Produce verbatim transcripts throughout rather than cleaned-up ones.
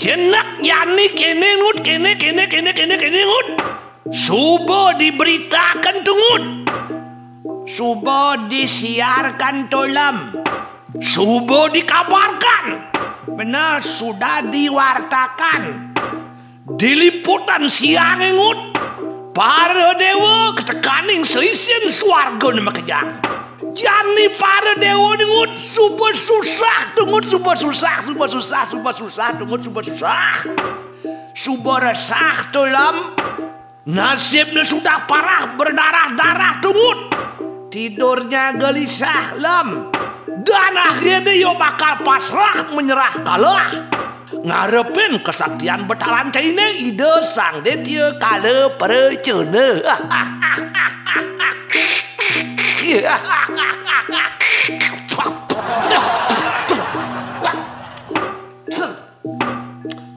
Jenek jani kene ngut, kene, kene, kene, kene, kene ngut. Suba diberitaken tu ngut. Suba disiarkan tu lem. Suba dikabarkan. Benar, sudah diwartakan. Diliputan siange ngut. Para dewa ketekaning seisin swargane makejang. Jani para dewa ngut, suba susah tu ngut, suba susah, suba susah, suba susah tu ngut, suba susah. Suba resah tu lem. Nasibnya sudah parah berdarah-darah tu ngut. Tidurnya gelisah lem. Dan akhirnya yo bakal pasrah menyerah kalah. Ngarepin kesaktian betalan caine Ida Sang Detya Kala Pracana.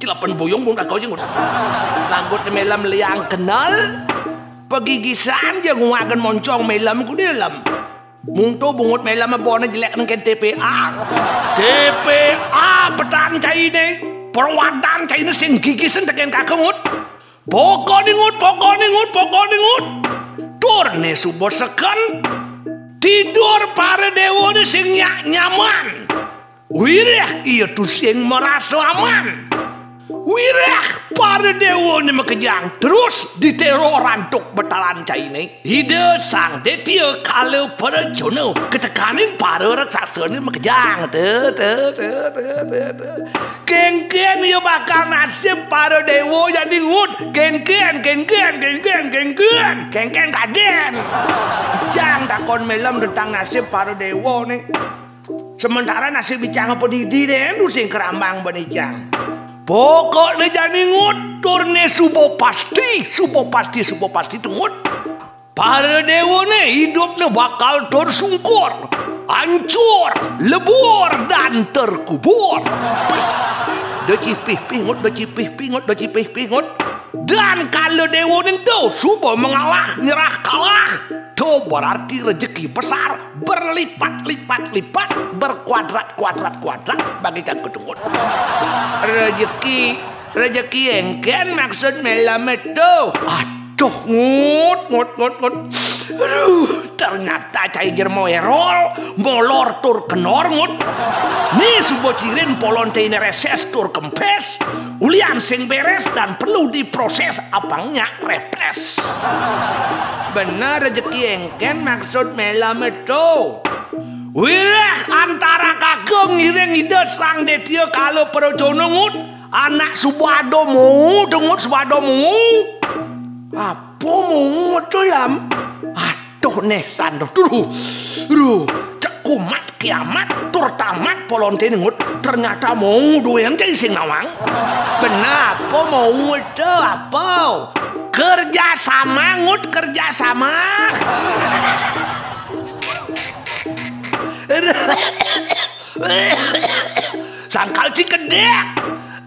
Cilepen buyung pun kagau jengut. Langgut melem liang kenal. Pegigisan je nguagen moncong melem ku dilem. Mungto bungut melem bone jelek nengken T P A. T P A petan caine. Perwadan caine sing gigisen teken kakengut. Pokok ningut, pokok ningut, pokok ningut. Turne suba seken. Tidur para dewane sing nyak nyaman. Wireh iya tusing merasa aman. Wireh para dewane makejang terus diteror antuk betalan caine. Ida Sang Detya Kala Pracana ketekaning para raksasane makejang. Te, te, te, te, te, te. Kengken iya bakal nasib para dewa jani ngut. Kengken, kengken, kengken, kengken. Kengken kaden. Jang takon melem tentang nasib para dewa ne. Sementara nasib icang apa didi den, tusing kerambang ben icang. Pokokne jani ngut, turne suba pasti, suba pasti, suba pasti tu ngut. Para dewane idupne bakal tur sungkur, hancur, lebur, dan terkubur. Pih. Decipih pingut, decipih pingut, decipih pingut. Dan kala dewane ento suba mengalah, nyerah kalah. To berarti rejeki besar berlipat-lipat-lipat, berkuadrat-kuadrat-kuadrat bagi jago tungut. Rejeki, rejeki engken maksud melem itu. Aduh, ngut, ngut, ngut, ngut. Aduh, ternyata cai jermo erol, molor tur kenor ngut. Ni suba cirin polon caine reses tur kempes. Ulian sing beres dan perlu diproses abangnya repres. Bener rejeki engken maksud melem itu. Wireh antara kakung ngiring Ida Sang Detya Kala Pracana ngut. Anak suba ada mu, dengut suba ada mu. Apa mu tu lam? Aduh neh sanduh tu. Ruh, cekumat kiamat tur tamat polon tene ngut. Ternyata mau duwe ente sing nawang. Benar apa mau itu apa? Kerja sama ngut, kerja sama. Sangkal cikedek.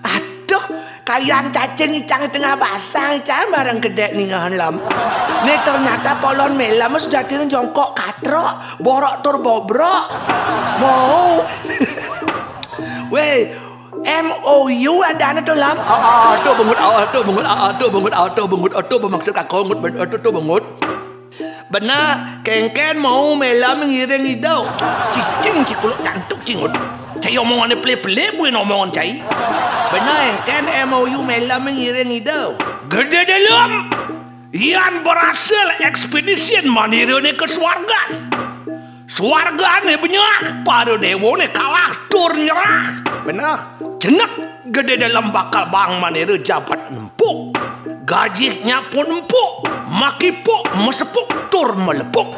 Aduh, kayang cacing icang tengah basang, icang bareng kedek ningahan lam. Ni ternyata polon melem sejatine jongkok katrok, borok tur bobrok. Mau. Weh, M O U adane to lam. Ah, ah, to bengut, ah, to bengut, ah, to bengut, ah, to bengut, ah, to bermaksud kakak ngut, ben, ah, to, to bengut. Benar, kengken mau melem ngiring Ida. Cicing cikuluk cantuk cingut. Cai omongane pelik-pelik buin omongan cai. Benar, engken M O U melem ngiring Ida. Gede dalam. Yan berhasil ekspedisi manirane ke swargan. Swargane benyah, para dewane kalah tur nyerah. Benar. Jenek gede dalam bakal bang manira jabat empuk. Gajihnya pun empuk, makipuk, mesepuk, tur melepuk.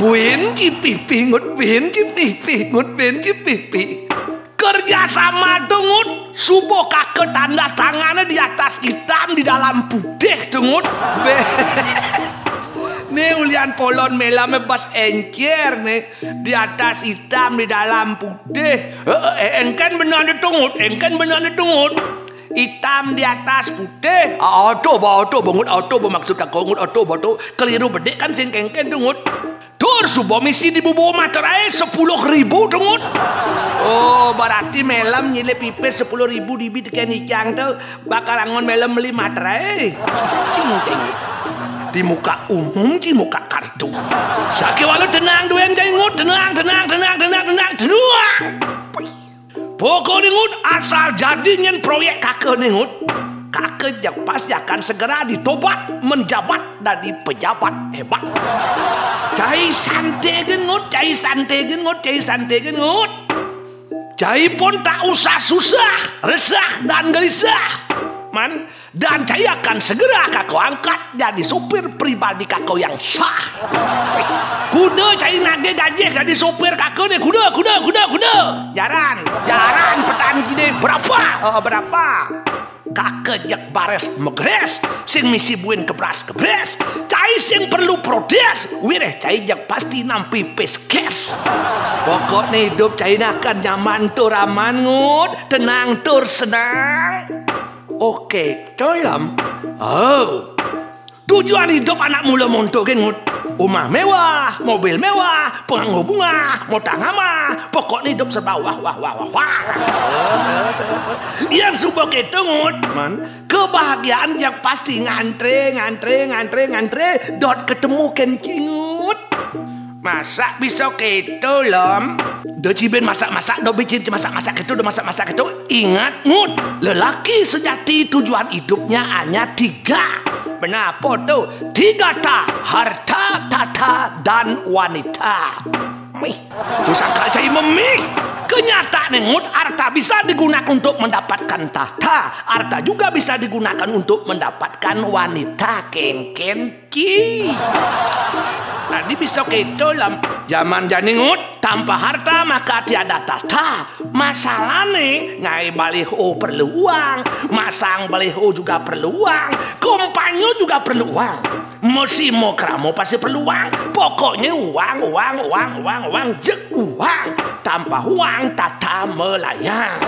Buin cipih pingut, buin cipih pingut, buin cipih pi. Kerja sama tungut, subuh kake tanda tangannya di atas hitam, di dalam putih tungut. Be. Ni ulian polon melame bas encer ni, di atas hitam, di dalam putih. Eh, eh, engken benar ditungut, engken benar ditungut. Hitam di atas putih. Auto ba, auto bengut, auto bermaksud kakongut, auto ba tu keliru bedik kan sing kengken tungut. Tu Pur suba misi di bubu materaé sepuluh ribu to, Ngut. Oh, berarti mélem nyilih pipis sepuluh ribu dibi tekén icang to bakal anggon mélem meli materaé. Cing, cing. Di muka umum, di muka kartu. Sakéwala tenang duén, Cai Ngut, tenang, tenang, tenang, tenang, tenang, tenang. Pokokné, Ngut, asal jadi nyén proyék kakané, Ngut, kaka jeg pasti akan segera ditobat menjabat dadi pejabat hebat. Cai santé gén, Ngut, cai santé gén, Ngut, cai santé gén, Ngut. Cai pun tak usah susah, resah, dan gelisah. Man, dan cai akan segera kaka angkat jadi supir pribadi kaka yang sah. Kuda cai nagih gajih jadi supir kaka né, kuda, kuda, kuda, kuda. Jaran, jaran petan kidé, berapa? Oh, berapa? Kaka jeg baris megeris, sing misi buin kebras kebris. Cai sing perlu protes, wiréh cai jeg pasti nampi piskes. Pokokné idup cai akan nyaman tur aman, Ngut, tenang tur senang. Oké, Colem. Oh. Tujuan idup anak mula monto gén, Ngut. Umah méwah, mobil méwah, penganggo bungah, motang amah, pokokné idup serba wah, wah, wah, wah, wah. Yén suba kéto, Ngut, man, kebahagiaan jeg pasti ngantré, ngantré, ngantré, ngantré, dot ketemu kén Cai Ngut. Masa bisa kéto, Lem? Da cai buin masak-masak, da buin cai masak-masak kéto, da masak-masak kéto. Ingat, Ngut, lelaki sejati tujuan hidupnya hanya tiga. Benar apa to? Tiga ta, harta, tahta, dan wanita. Mih, tu sangkal cai memih. Kenyataanné, Ngut, harta bisa digunakan untuk mendapatkan tahta. Harta juga bisa digunakan untuk mendapatkan wanita, kénkén. Ki. Tadi bisa kéto, Lem. Zaman jani, Ngut, tanpa harta maka tiada tahta. Masalahné, ngaé baliho perlu uang, masang baliho juga perlu uang, kampanye juga perlu uang. Mesti mau krama pasti perlu uang. Pokokné uang, uang, uang, uang, uang, jeg uang. Tanpa uang tahta melayang.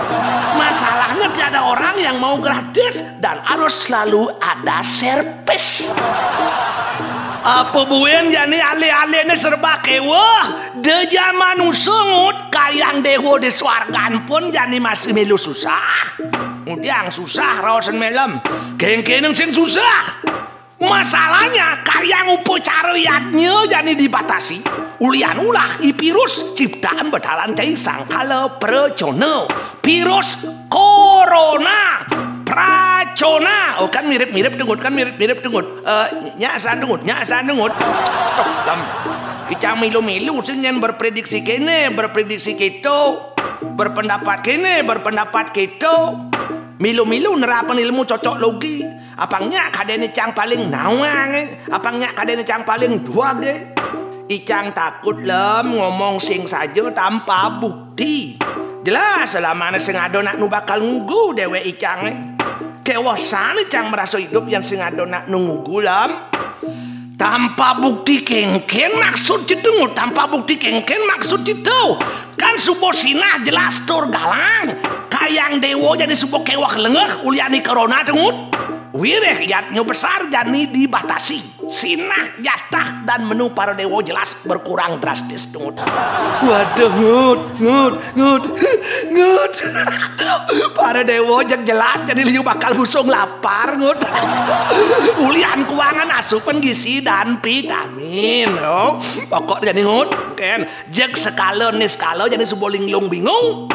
Masalahnya tiada orang yang mau gratis dan harus selalu ada servis. Apa buin jani alih-alihné serba kéweh? Da ja manusa, Ngut, kayang déwa di swargan pun jani masih milu susah. Ngudiang susah raosan mélem. Kéngkénang sing susah. Masalahnya, kayang upacara yadnya jani dibatasi. Ulian ulah i virus ciptaan Betaran Cai Sangkala Pracona. Virus corona. Pracona. Oh, kan mirip-mirip to, Ngut, kan mirip-mirip to, Ngut. Eh, nyak san to, Ngut, nyak san to, Ngut. Tuh, Lem. Icang milu-milu sing nyén berprediksi kéné, berprediksi kéto, berpendapat kéné, berpendapat kéto. Milu-milu nerapan ilmu cocok logi. Apang nyak kadén icang paling nawang, eh? Apang nyak kadén icang paling duag, eh? Icang takut, Lem, ngomong sing saja tanpa bukti. Jelas, selamané sing ada nak nu bakal ngugu déwék icang, eh? Kéweh san icang merasa idup yén sing ada nak nu ngugu, Lem. Tanpa bukti kénkén maksud cai to, Ngut, tanpa bukti kénkén maksud cai to. Kan suba sinah jelas tur galang. Kayang déwa jani suba kéweh lengeh ulian i corona to, Ngut. Wiréh yadnya besar jani dibatasi. Sinah, jatah, dan menu para déwa jelas berkurang drastis to, Ngut. Waduh, Ngut, Ngut, Ngut, Ngut. Para déwa jeg jelas jani liu bakal busung lapar, Ngut. Ulian kuangan asupan gizi dan vitamin. Oh, pokok jani, Ngut, kén jeg sekala niskala jani suba linglung bingung.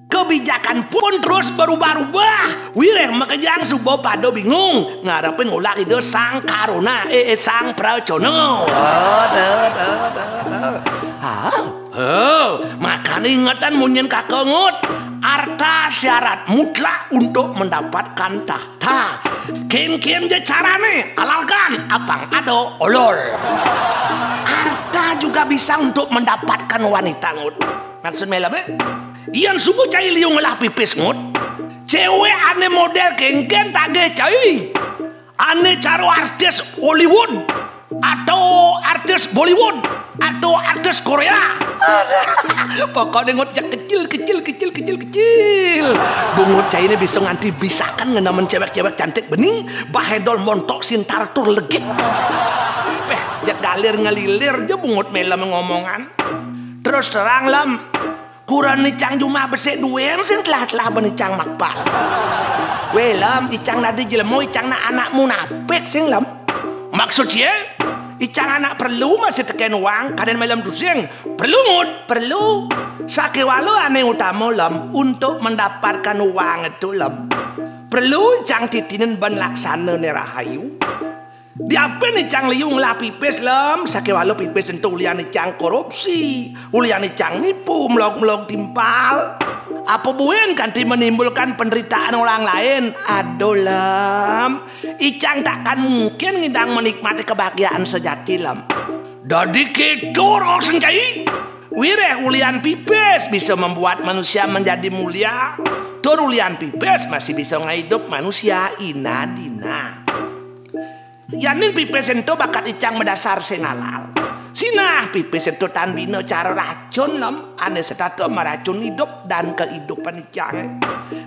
Kebijakan pun terus berubah-ubah. Wiréh makejang suba pada bingung ngarepin ulah Ida Sang Karuna, eh, eh, Sang Pracona. Aduh, aduh, aduh, aduh. Ah, oh, makané ingetan munyin kaka, Ngut. Arta syarat mutlak untuk mendapatkan tahta. Kénkén ja carané, alalkan apang ada olol. Arta juga bisa untuk mendapatkan wanita, Ngut. Maksud mélem, eh? Yén suba cai liu ngelah pipis, Ngut. Céwék ané modél kénkén tagih cai? Ané cara artis Hollywood atau artis Bollywood atau artis Korea? Pokokné, Ngut, yang kecil, kecil, kecil, kecil, kecil. Bungut cai né bisa nganti bisakan ngenemen céwék-céwék cantik bening, bahédol montok sintar tur legit. Peh, jeg dalir ngelilir je bungut Melem ngomongan. Terus terang, Lem. Kuren icang jumah besik duen sing telah-telah ben icang makpal. Weh, Lem, icang dadi jelema, icang nak anak munafik sing, Lem. Maksud ye? Icang anak perlu masih teken uang, kaden Melem tusing. Perlu, Ngut, perlu. Sakewala ane utama, Lem, untuk mendapatkan uang itu, Lem. Perlu icang titinin ben laksana ne rahayu. Diapin icang liu ngelah pipis, Lem, sakewala pipis ento ulian icang korupsi, ulian icang nipu, melog-melog timpal. Apa buen kanti menimbulkan penderitaan orang lain? Aduh, Lem, icang takkan mungkin ngidang menikmati kebahagiaan sejati, Lem. Dadi keto, Rok Sencai. Wireh ulian pipis bisa membuat manusia menjadi mulia. Tur ulian pipis masih bisa ngaidup manusia ina dina. Yaning pipis ento bakat icang madasar sing halal. Sinah pipis ento tan bina cara racun, Lem, ane setata meracun hidup dan kehidupan icang.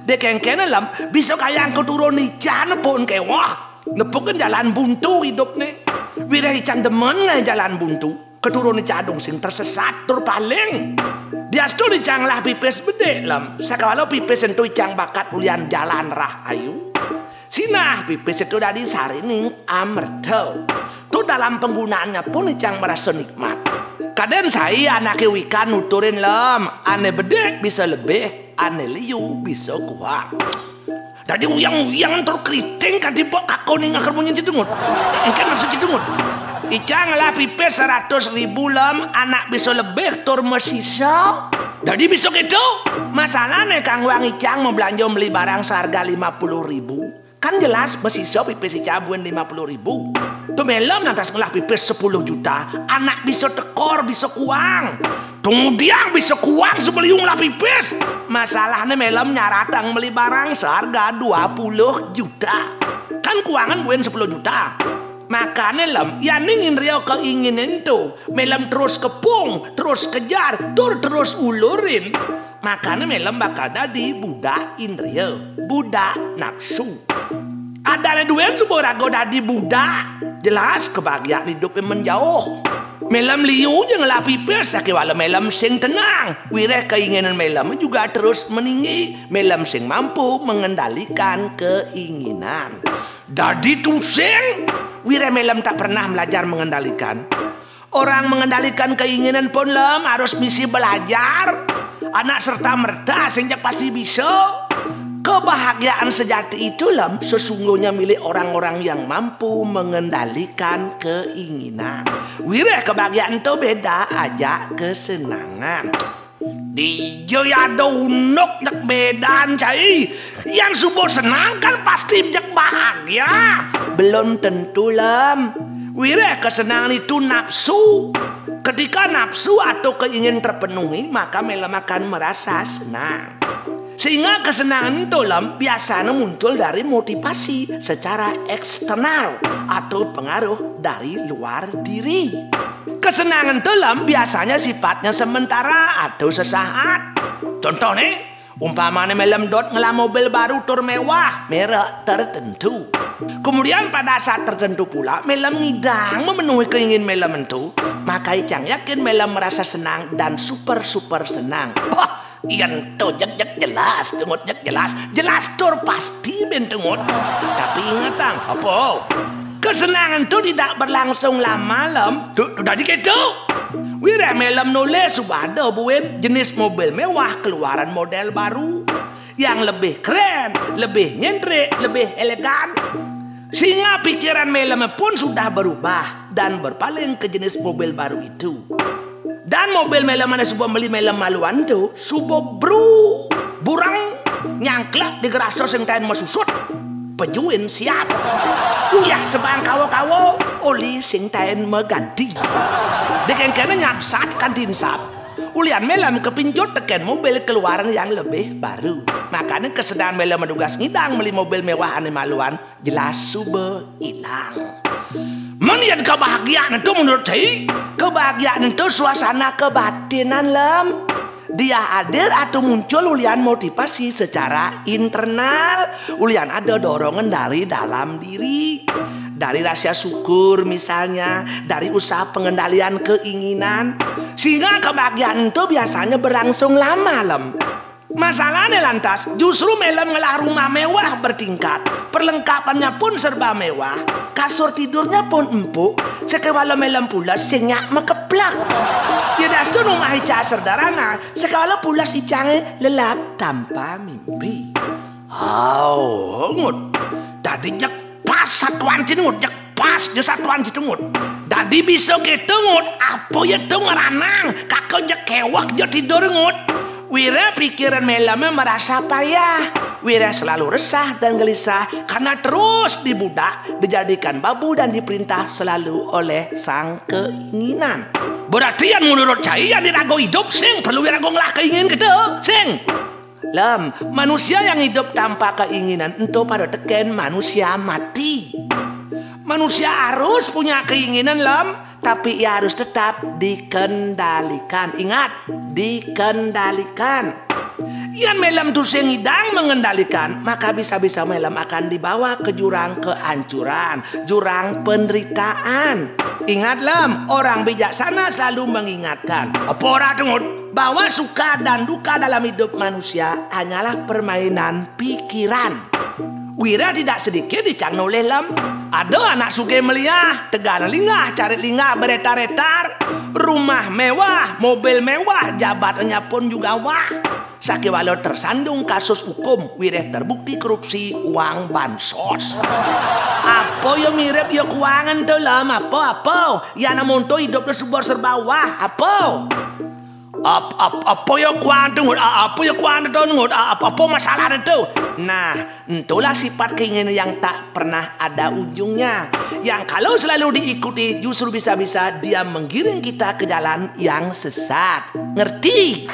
Dek engkene, Lem, bisa kayang keturun icang pun kewah. Nepukin jalan buntu hidupne. Wireh icang demen ngae jalan buntu. Keturun icang adung sing tersesat tur paling. Diastu icang lah pipis bedik, Lem. Sakewala pipis ento icang bakat ulian jalan rahayu. Sinah pipis ento dadi sarining amerta. Tur dalam penggunaannya pun icang merasa nikmat. Kaden sai anake wikan nuturin, Lem, ane bedik bisa lebih, ane liu bisa kuang. Dadi uyang-uyang tur keriting kadi pok kako ning aker munyin Cidungut. Engke maksud Cidungut. Icang ngelah pipis seratus ribu, Lem, anak bisa lebih tur mesisa. Dadi bisa keto. Masalahne kang wang icang mau belanja beli barang seharga lima puluh ribu. Kan jelas mesisa pipis icang buen lima puluh ribu. Tu Melem lantas ngelah pipis sepuluh juta. Anak bisa tekor, bisa kuang. Kemudian bisa kuang sebeliung lah pipis. Masalahnya Melem nyaratang beli barang seharga dua puluh juta. Kan kuangan buen sepuluh juta. Makane, Lem, yaning indria keinginan tu Melem terus kepung, terus kejar, tur terus ulurin. Makane Melem bakal dadi budak indria, budak nafsu. Adane duen suba raga dadi budak, jelas kebahagiaan hidupe menjauh. Melem liu je ngelah pipis, sakewala Melem sing tenang. Wireh keinginan Melem juga terus meninggi. Melem sing mampu mengendalikan keinginan. Dadi tusing, wireh Melem tak pernah belajar mengendalikan. Orang mengendalikan keinginan pun, Lem, harus misi belajar. Anak serta merta sing jeg pasti bisa. Kebahagiaan sejati itu, Lem, sesungguhnya milik orang-orang yang mampu mengendalikan keinginan. Wireh kebahagiaan tu beda ajak kesenangan. Dija ya ada unduk dek bedan, cai. Yang suba senang kan pasti jeg bahagia. Belum tentu, Lem. Wireh kesenangan itu nafsu. Ketika nafsu atau keinginan terpenuhi, maka Melem akan merasa senang. Sehingga kesenangan itu, Lem, biasanya muncul dari motivasi secara eksternal atau pengaruh dari luar diri. Kesenangan itu, Lem, biasanya sifatnya sementara atau sesaat. Contoh nih, umpamane Melem dot ngelah mobil baru tur mewah, merek tertentu. Kemudian pada saat tertentu pula, Melem ngidang memenuhi keinginan Melem entu, maka icang yakin Melem merasa senang dan super-super senang. Wah, yen to jeg-jeg jelas, tungut jeg jelas, jelas tur pasti ben tungut. Tapi ingetang, apa? Kesenangan tu tidak berlangsung lama, Lem. Tu, tu dadi keto. Wireh Melem noleh suba ada buen jenis mobil mewah keluaran model baru. Yang lebih keren, lebih nyentrik, lebih elegan. Sehingga pikiran Melem pun sudah berubah dan berpaling ke jenis mobil baru itu. Dan mobil Melem ane suba meli Melem maluan tu, suba bru, bureng, nyangklek di gerasa sing taen mesusut. Pejuin siap. Uyak sebang kawa-kawa, oli sing taen meganti. Dek engkene nyapsat kanti insap. Ulian Melem kepincut teken mobil keluaran yang lebih baru. Makanya kesenangan Melem medugas ngidang meli mobil mewah ane maluan, jelas suba ilang. Men yen kebahagiaan itu menurut saya, kebahagiaan itu suasana kebatinan, Lem. Dia hadir atau muncul ulian motivasi secara internal, ulian ada dorongan dari dalam diri. Dari rasa syukur misalnya, dari usaha pengendalian keinginan. Sehingga kebahagiaan itu biasanya berlangsung lama, Lem. Masalahnya lantas, justru Melem ngelah rumah mewah bertingkat. Perlengkapannya pun serba mewah. Kasur tidurnya pun empuk. Sekewala Melem pules sing nyak mekeplak. Ya dastu rumah ica sederhana. Sekewala pules icange lelap tanpa mimpi. Au, ngut. Dadi jek pas satuan cin ngut, jek pas je satuan cin ngut. Dadi bisa kita ngut, apa ya tu ngeranang, kaka jek kewak je tidur ngut. Wira pikiran Melem merasa payah. Wira selalu resah dan gelisah karena terus dibudak, dijadikan babu dan diperintah selalu oleh sang keinginan. Berarti yang menurut saya yang dirago hidup sing perlu dirago ngelah keingin kita, sing. Lem, manusia yang hidup tanpa keinginan ento pada teken manusia mati. Manusia harus punya keinginan, Lem, tapi ia harus tetap dikendalikan. Ingat, dikendalikan. Yan Melem tu sing ngidang mengendalikan, maka bisa-bisa Melem akan dibawa ke jurang kehancuran, jurang penderitaan. Ingat, Lem, orang bijaksana selalu mengingatkan. Apa ora tu ngut? Bahwa suka dan duka dalam hidup manusia hanyalah permainan pikiran. Wira tidak sedikit dicang noleh, Lem. Ada anak sugih meliah, tegal linggah, cari linggah, beretar-etar. Rumah mewah, mobil mewah, jabatannya pun juga wah. Sakewala tersandung kasus hukum, wireh terbukti korupsi uang bansos. Apa ya mirip ya kuangan tu, Lem? Apa, apa? Ya namun tu hidup tu serba, serba wah. Apa? Ap, ap, apa ya kuan tu, ngut? A, apa ya kuan tu, ngut? A, ap, apa masalah tu? Nah, itulah sifat keinginan yang tak pernah ada ujungnya. Yang kalau selalu diikuti, justru bisa-bisa dia menggiring kita ke jalan yang sesat. Ngerti?